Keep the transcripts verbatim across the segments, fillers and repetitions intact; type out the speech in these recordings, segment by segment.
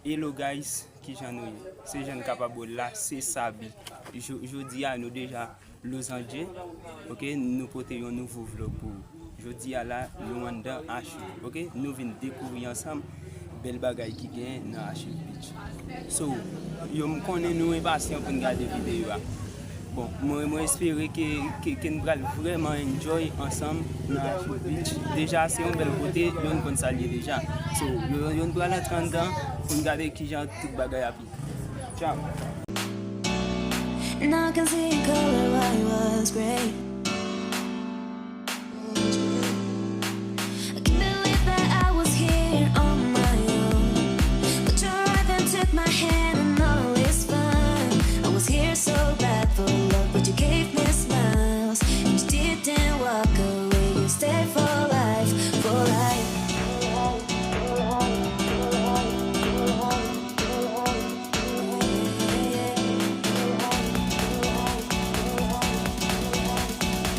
Hello guys, kijan nou ye? Se Jean Capable la, se Sabi. Jo-, jodi a nou deja Lozanje, ok, nou pote yon nouvo vlog pou ou. Jodi a la, nou anndan Achiv, ok, nou vin dekouvri ansanm bèl bagay ki genyen nan Achiv Beach. So, yo, m konnen nou enpasyan pou n gade videyo a. Bon, mwen, mwen espere ke, ke, ke n pral vrèman enjoy ansanm nan Achiv Beach. Deja, se yon bèl kote, yo n konn sa l ye deja. So, yo, yo n pral antre anndan pou n gade kijan tout bagay ap ye. Ciao. Now I can see in color why it was great. I can't believe that I was here on my own. But your right hand took my hand and all is fine. I was here so bad for love, but you gave me smiles. And you didn't walk away, you stayed for life, for life.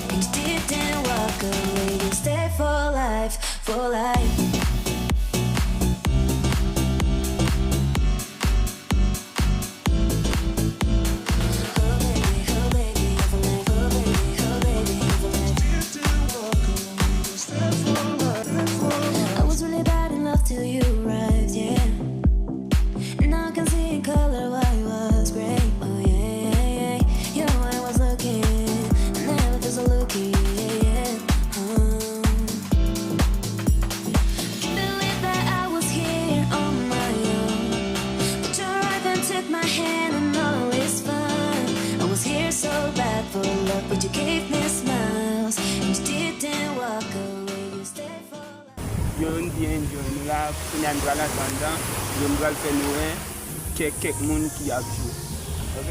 And you didn't walk away, you stayed for life, for life. I was really bad in love till you arrived, yeah. Now I can see in color why it was great. Oh yeah, yeah, yeah. You know I was looking, and I was looking, yeah, yeah. Oh. Can't believe that I was here on my own. But your right hand took my hand and all is fine. I was here so bad for love, but you gave me smiles. And you didn't walk away, you stayed for life. Yo, n byen enjoy nou la, kounye a n pral antre anndan, yo, m pral fè nou wè kèk, kèk moun ki ap jwe. Ok?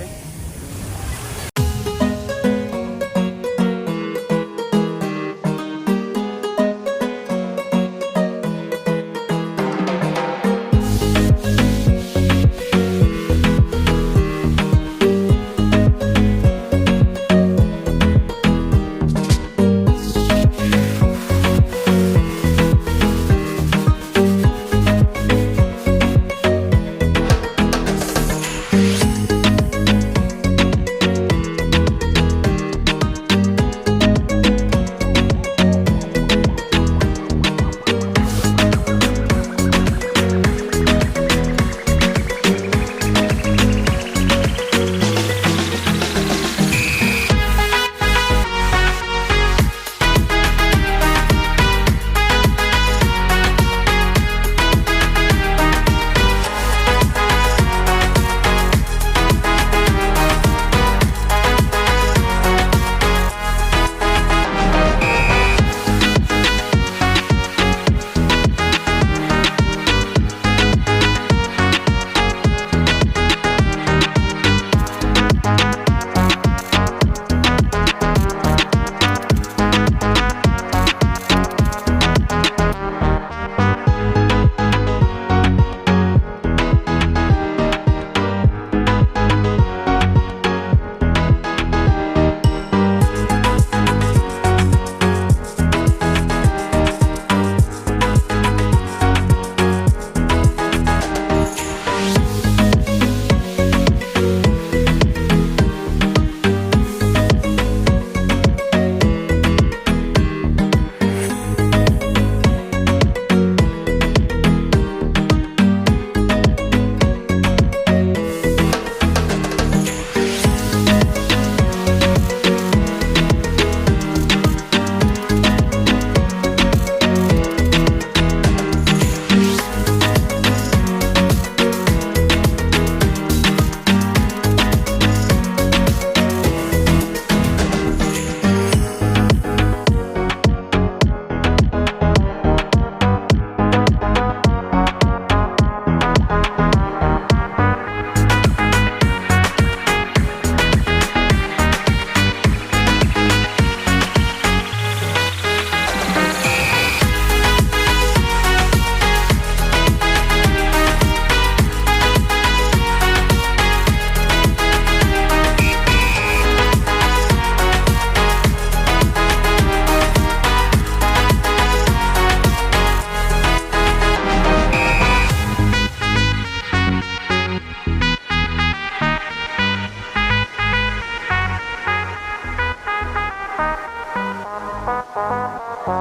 Jan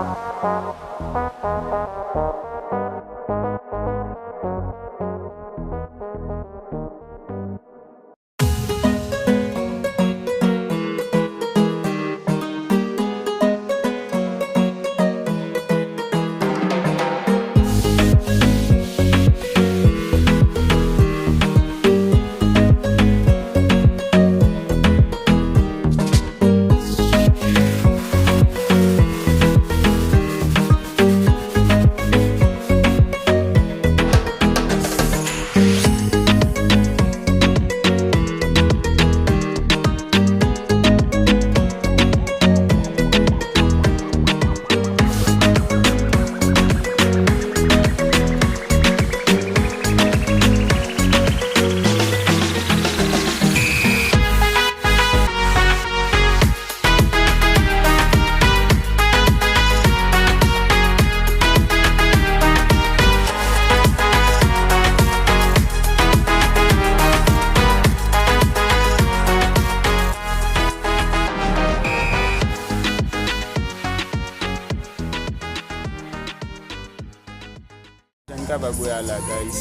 n kapab wè a la, guys,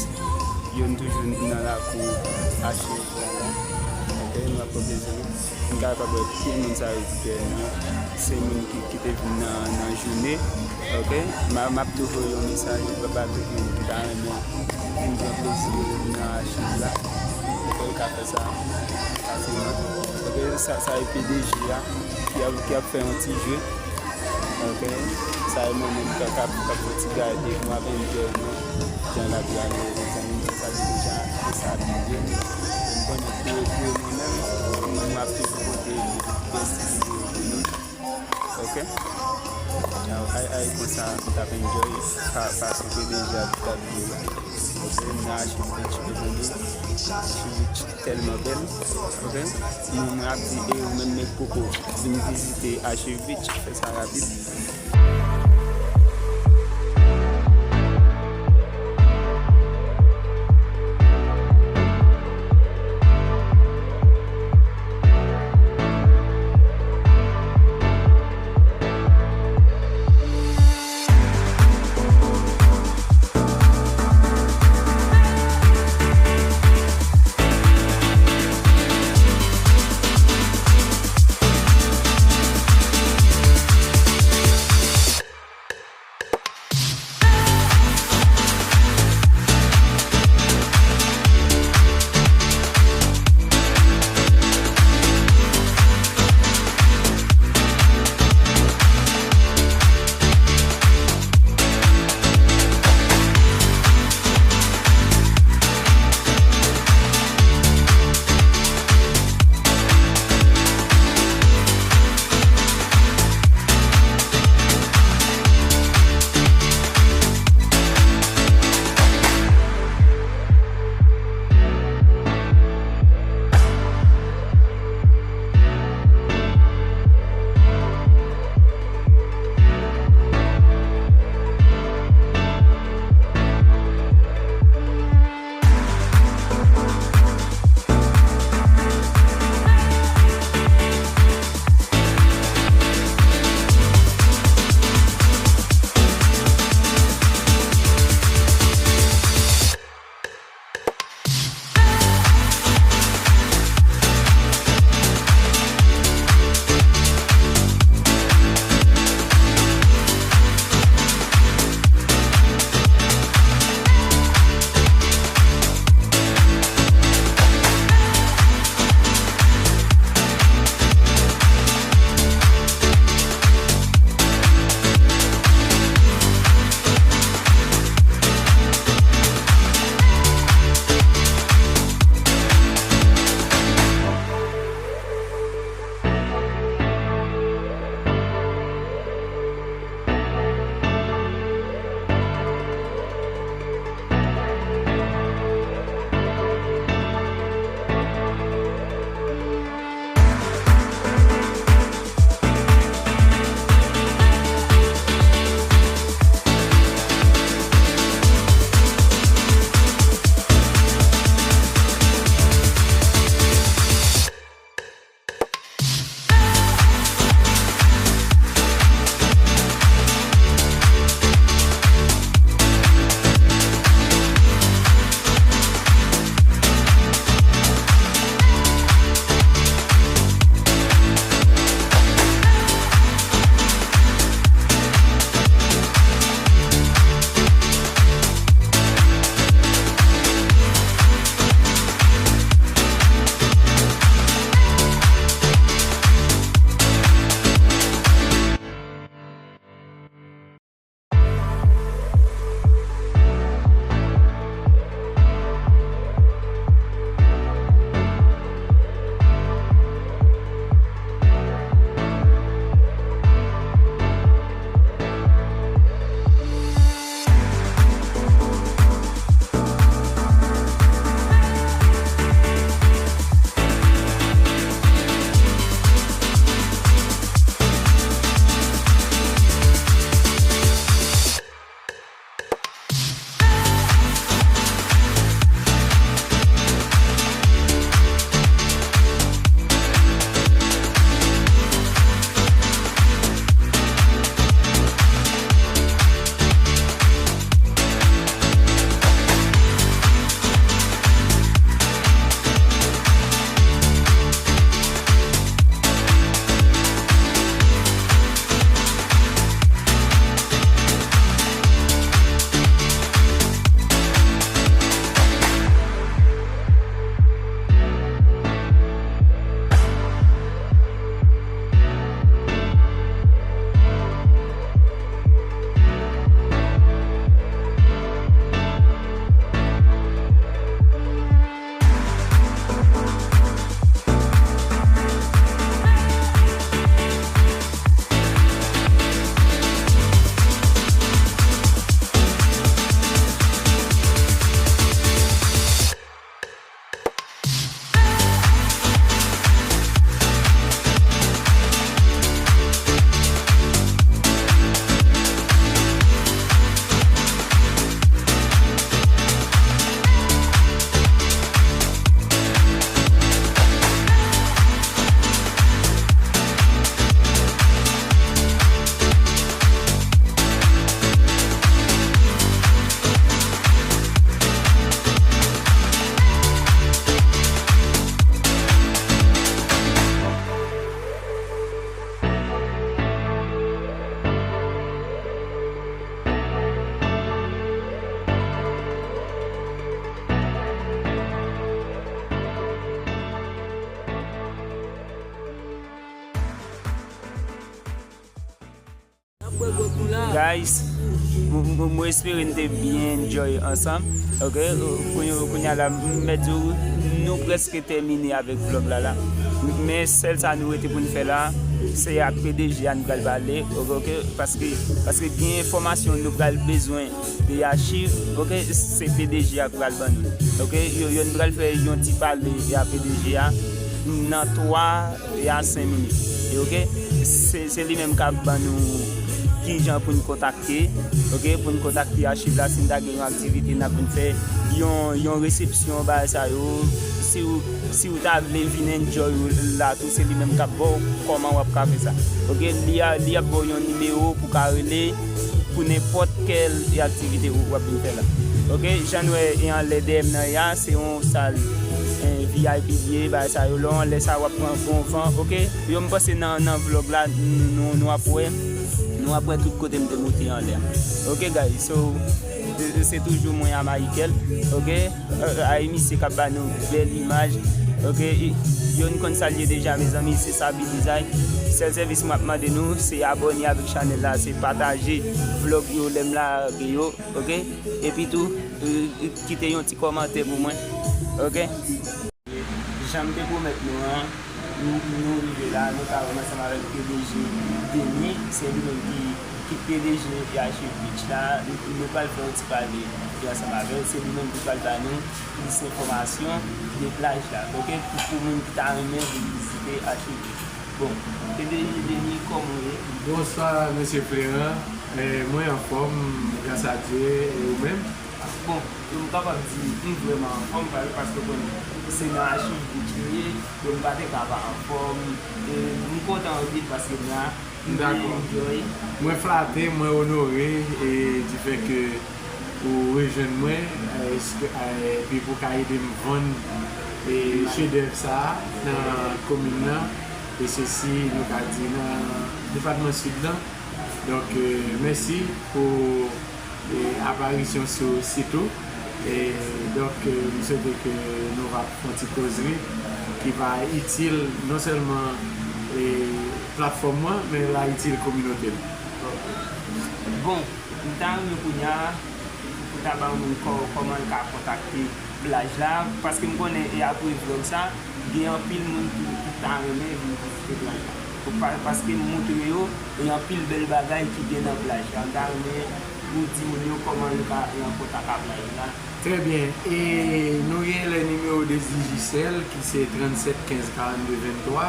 yo n toujou nan lakou achiv la, la. Ok, nou ap kanpe sou li. N kapab wè ki moun sa yo ki dèyè nou. Se moun ki, ki te vin nan, nan jounen. Ok, m a, m ap tou voye yon mesaj ba, ba tout moun ki ta renmen vin pran plezi nan achiv la. Ok, ou ka fè sa fasilman. Ok, sa, sa e P D G a ki ap, ki ap fè yon ti jwe. Ok, sa e mwen menm k ap, k ap fè ti gade, mwen ap enjoy mwen. Jan l ap gade, zanmi m sa te deja dezabiye. M konnen pou, pou mwen menm, mwen ap toujou pote bèl ti videyo pou nou. Ok? Ay, ay, konsa, m t ap enjoy pa, paske deja, m t ap di, ok, m nan Achiv Beach, mezanmi. Achiv Beach tèlman bèl. Ok? Mwen, mwen ap di, e ou menm menm poko vin vizite Achiv Beach, fè sa rapid. Guys, m- m- mwen espere n te byen enjoy ansanm. Ok, kounye a la, m mèt di w, nou prèske tèmine avèk vlòg la la. Men sèl sa nou rete pou n fè la, se ak P D G a nou pral pale. Ok, ok, paske, paske gen enfòmasyon nou pral bezwen de achiv. Ok, se P D G a k pral ban nou. Ok, yo, yo n pral fè yon ti pale a P D G a nan twa e a senk minit. E ok, se, se li menm k ap ban nou kijan pou n kontakte, ok, pou n kontakte achiv la, si n ta gen yon aktivite, n ap vin fè yon, yon resepsyon, bagay sa yo. Si w, si w ta vle vin enjoy ou la tou, se li menm k ap ba w kòman w ap ka fè sa. Ok, li a, li ap ba w yon nimewo pou w ka rele pou nenpòt kèl aktivite ou w ap vin fè la. Ok, jan n wè e anlè dèyè m nan ya, se yon sal V I P li ye, bagay sa yo. Lè w anlè sa, w ap pran bon van, ok? Yo, m panse nan, nan vlòg la, nou, nou, nou ap wè, nou ap wè tout kote m te moute anlè. Ok, guys, so, se, se toujou mwen a Michael, ok? A emisye k ap ba nou bèl imaj, ok? Yo, n konn sa l ye deja, mezanmi, se Sabi Dizay. Sèl sèvis m ap mande nou, se abòne avèk chanèl la, se pataje vlòg yo lè m lage yo, ok? Epi tou, kite yon ti kòmantè pou mwen, ok? Jan m te pwomèt nou an, nou, nou rive la, nou ka wè m ansanm avèk P D G Denis, se li menm ki, ki P D G Achiv Beach la. Nou, nou pral fè yon ti pale ansanm avè l, se li menm ki pral ba nou plis enfòmasyon de plaj la, ok? Pou, pou moun ki ta renmen vin vizite Achiv Beach. Bon, P D G Denis, kòman w ye? Bonswa, mesye Fleran. Eh, mwen anfòm, gras a Dye, e ou menm? Bon, m kapab di m vrèman anfòm, pa- paske w konnen se nan Achiv Beach nou ye, donk m pa te ka pa anfòm. E m kontan anpil paske m la, m byen enjoy. Mwen flate, mwen onore, e di fè ke ou rejwenn mwen, e, epi pou ka ede m vann, e, chedèv sa a nan komin nan, e se si nou ka di nan depatman Sid lan. Donk, e, mèsi pou e, aparisyon sou sit ou. E, donk, e, m swete ke nou va fè yon ti kozri ki va itil non sèlman, e, platfòm mwen, men l a itil kominote m. Bon, m ta renmen kounye a pou ta ba yon moun kò- kòman l ka kontakte plaj la, paske m konnen e apre vlòg sa, gen anpil moun ki, ki ta renmen vin vizite plaj la. Pa- paske m montre yo, e anpil bèl bagay ki gen nan plaj la. M ta renmen ou di moun yo kòman yo ka antre an kontak ak plaj la. Trè byen. E nou gen le nimewo de Digicel ki se trannsenk kenz karannde venntwa,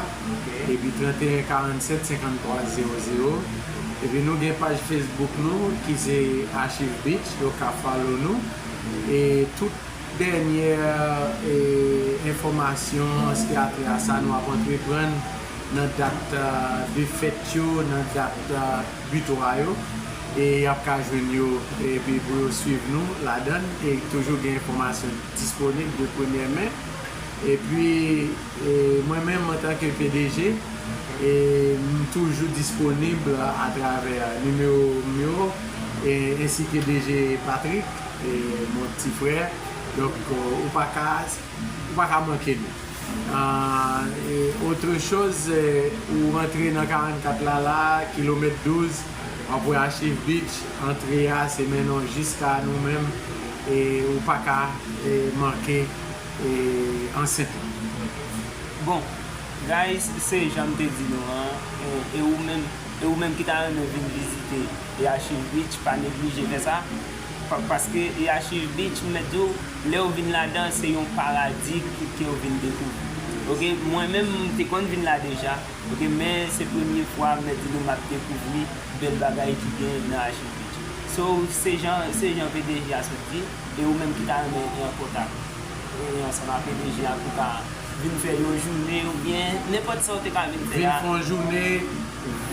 epi trannteyen karannsèt senkanntwa zewo zewo. Epi nou gen paj Facebook nou ki se Achiv Beach, yo ka follow nou. E tout dènyè, e, enfòmasyon an ki atè a sa nou ap antreprann nan dat, e, de fèt yo, nan dat, e, bitwa yo, e y ap ka jwenn yo, epi pou yo swiv nou ladan l, e toujou gen enfòmasyon disponib de premyè men. Epi, e, mwen menm, antanke P D G, e, m toujou disponib atravè nimewo m yo, e, ensi ke D G Patrick, e, mon ti frè. Donk, e, ou pa ka, ou pa ka manke nou. Ah, e, otre choz, e, ou rantre nan karannkat la, la, kilomèt douz, w ap wè Achiv Beach, antre a, se mennen w jiska nou menm, e ou pa ka, e, manke, e, ansent lan. Bon, guys, se jan m te di nou an, e, e ou menm, e ou menm ki ta renmen vin vizite e Achiv Beach, pa neglije fè sa. Pa- paske e Achiv Beach, m mèt di w, lè w vin ladan, se yon paradi ki, ke w vin dekouvri. Ok, mwen menm, m te konn vin la deja, ok, men se premye fwa, m mèt di nou, m ap dekouvri bèl bagay ki gen nan Achiv Beach. So, se jan, se jan P D G a sot di, e ou menm ki ta renmen entri an kontak, e ansanm ak P D G a pou ka vin fè yon jounen oubyen nenpòt sa w te ka vin fè a. Vin fè yon jounen,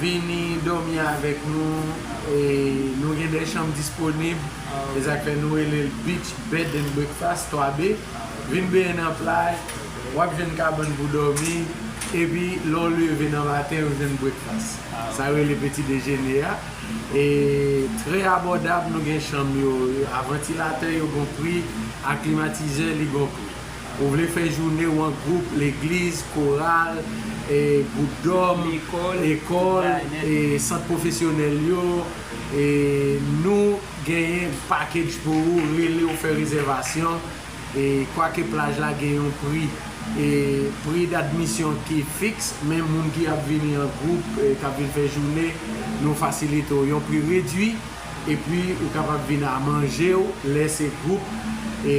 vini dòmi avèk nou. E nou gen de chanm disponib. Ah, ok. Se sa k fè nou rele l Beach Bed and Breakfast, twa B. Vin benyen nan plaj, w ap jwenn kabann pou dòmi, epi lè w leve nan maten, ou jwenn breakfast. Ah, ok. Sa yo rele peti dejene a. E trè abòdab, nou gen chanm yo a vantilatè, yo gon pri, a klimatizè, li gon pri. Ou vle fè jounen w an gwoup, legliz, koral, e gwoup dòm, lekòl, lekòl, e sant pwofesyonèl yo, E nou genyen package pou ou, rele ou fè rezèvasyon. E kwake plaj la gen yon pri, e pri d'admisyon ki fiks, men moun ki ap vini an gwoup, e k ap vin fè jounen, nou fasilite w yon pri redui. Epi ou kapab vin a manje w lè se gwoup. E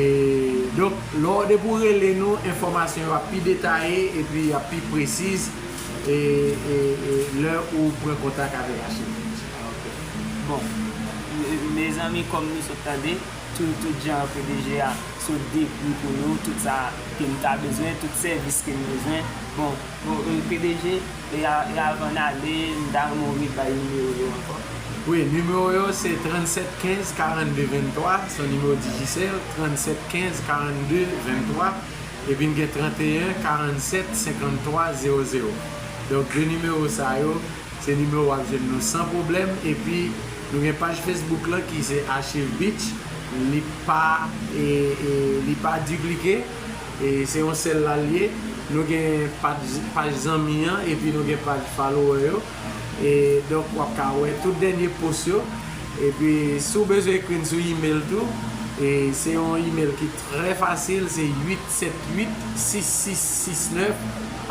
donk, lè w depi w rele nou, enfòmasyon yo ap pi detaye epi y ap pi presiz e, e, e lè ou pran kontak avèk Achille. Bon, mezanmi, kòm nou sot tande, tout, tout jan P D G a sot dekri pou nou, tout sa ke n ta bezwen, tout sèvis ke n bezwen. Bon, bon, P D G, e avan n ale, m ta renmen w rebay nimewo yo ankò. Wi, nimewo yo se trannsèt kenz karannde venntwa, se yon nimewo Digicel, trannsèt kenz karannde venntwa, epi n gen tranteyen karannsèt senkanntwa zewo zewo. Donk, de nimewo sa yo, se nimewo w ap jwenn nou san pwoblèm. Epi, nou gen paj Facebook lan ki se Achieve Beach. Li pa, e, e, li pa diplike. E se yon sèl la l ye. Nou gen paj, paj zanmi an, epi nou gen paj follower yo. E donk, w ap ka wè tout dènye post yo. Epi, si w bezwen ekri n sou email tou, e se yon email ki trè fasil, se uit sèt uit sis sis sis nèf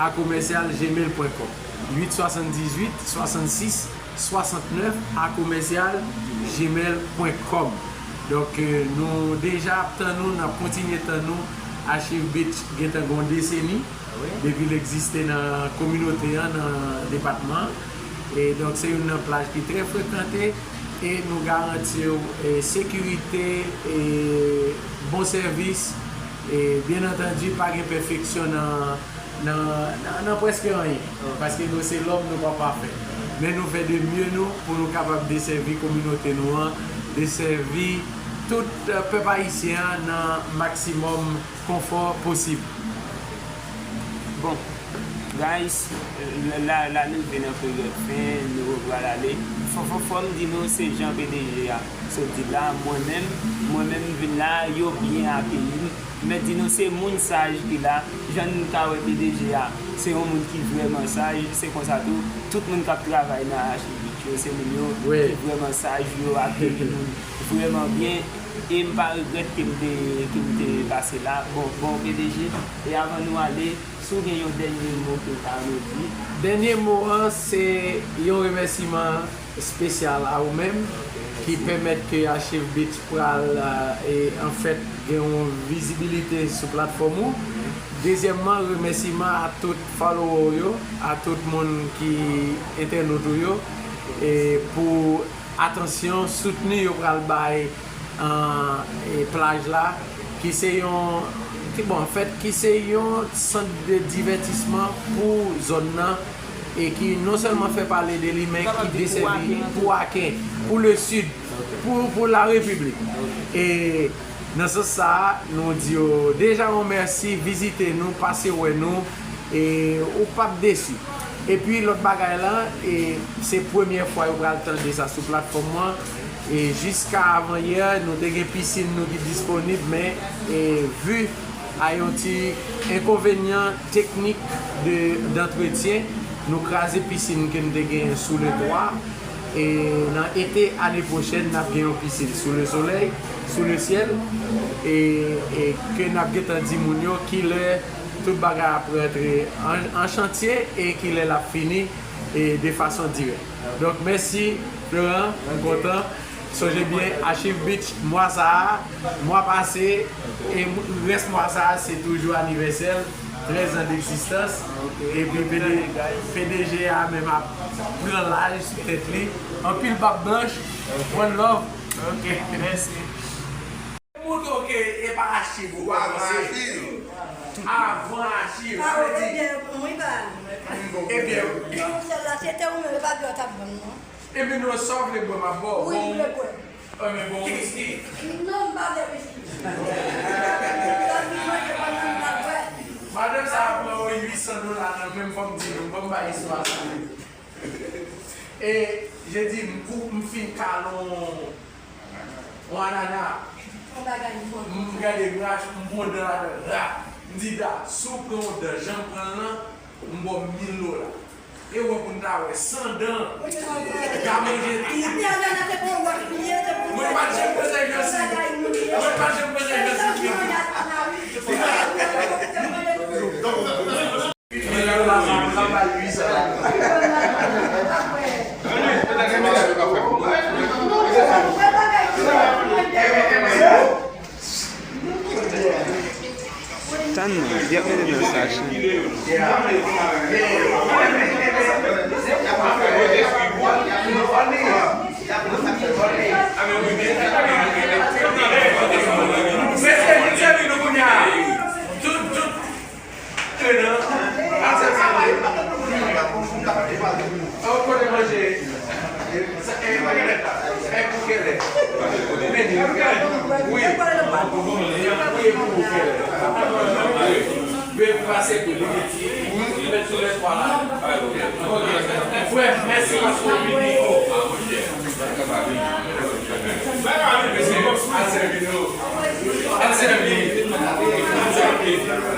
a komèsyal gmail pwen kòm. Uit swasanndizuit swasannsis swasantnèf a komèsyal gmail pwen kòm. Donk, e, nou deja ap tann nou, n ap kontinye tann nou. Achieve Beach gentan gen yon deseni depi l egziste nan kominote an, nan depatman an. E donk, se youn nan plaj ki trè frekante e nou garanti w, e, sekirite, e, bon sèvis, e, byen antandi, pa gen pèfeksyon nan, nan, nan, nan prèske anyen. Paske nou se lòm, nou pa pafè. Men nou fè de mye nou pou nou kapab desèvi kominote nou an, desèvi tout, e, pèp ayisyen an nan maksimòm konfò posib. Bon, guys, la, la nou rive nan peryòd fen, nou pral ale. Fò, fò, fò m di nou, se jan P D G a sot di la, mwen menm, mwen menm m vin la, yo byen akeyi m. M mèt di nou, se moun saj ki la. Jan n ka wè P D G a, se yon moun ki vrèman saj. Se konsa tou, tout moun k ap travay nan Achieve Beach yo, se moun yo ki vrèman saj, yo akeyi moun vrèman byen. E m pa regrèt ke m te, ke m te pase la. Bon, bon, P D G, e avan nou ale, si w gen yon dènye mo ke w ta renmen di? Dènye mo an, se yon remèsiman espesyal a ou menm ki pèmèt ke Achieve Beach pral, e, anfèt, gen yon vizibilite sou platfòm ou. Dezyèmman, remèsiman a tout follower w yo, a tout moun ki entènot ou yo, e pou atansyon soutni yo pral bay, e, plaj la, ki se yon, ki, bon, anfèt, ki se yon sant de divètisman pou zòn nan, e ki non sèlman fè pale de li, men ki desèvi pou Aken, pou le Sud, pou, pou la Repiblik. E nan sans sa a, nou di yo deja yon mèsi, vizite nou, pase wè nou, e ou p ap desi. Epi lòt bagay la, e se premyè fwa yo pral tande sa sou platfòm lan. E jiska avan yè, nou te gen pisin nou ki disponib, men, e vi a yon ti enkonvenyan teknik de, dantretyen, nou kraze pisin ke n te genyen sou le twa. E nan ete ane pwochèn, n ap gen yon pisin sou le solèy, sou le syèl, e, e ke n ap gentan di moun yo kilè tout bagay ap rantre an, an chantye e kilè l ap fini, e de fason dirèk. Donk, mèsi, Florent, m kontan. Sonje byen, Achieve Beach, mwa sa a, mwa pase, e rès mwa sa a, se toujou anivèsè l, trèz an degzistans. Epi P D G a menm ap pran laj sou tèt li. Anpil bab blanch. One love. Ok, mèsi. Montre w ke e pa Achieve ou kòmanse. Avan Achieve. Sa vle di, ebyen, non, sèl la, se te ou menm, e pa dlo t ap ban m, non. Ebyen, non, sa w vle bwè, m ap ba w. Wi, m vle bwè. Ebyen, bon, wiski. Non, m pa vle wiski. Sa ki manje pandan m pa bwè. Madanm sa a pran yon uit san dola nan men m, fò m di nou, fò m bay istwa sa. E, je di, m kou, m fin kale yon, yon anana. M gade grach, m pran dan ladan, rap. M di, Da, si w pran yon dan, jan m pran l lan, m ba w mil dola. E wè pou n ta wè, san dan. Ka manje tout. Mwen pa t janm panse Jansi. Mwen pa t janm panse Jansi. Tann non, y ap mete nan sache. Mesye, vin sèvi nou kounye a. Tout, tout. Al sèvi. Kote manje? E, e, e pou kèlè? Meni, wi. Wi, e pou kèlè? Vin pase pou li. Met sou lè twa la. Frè, mèsi paske w vini. Al sèvi nou. Al sèvi. Al sèvi.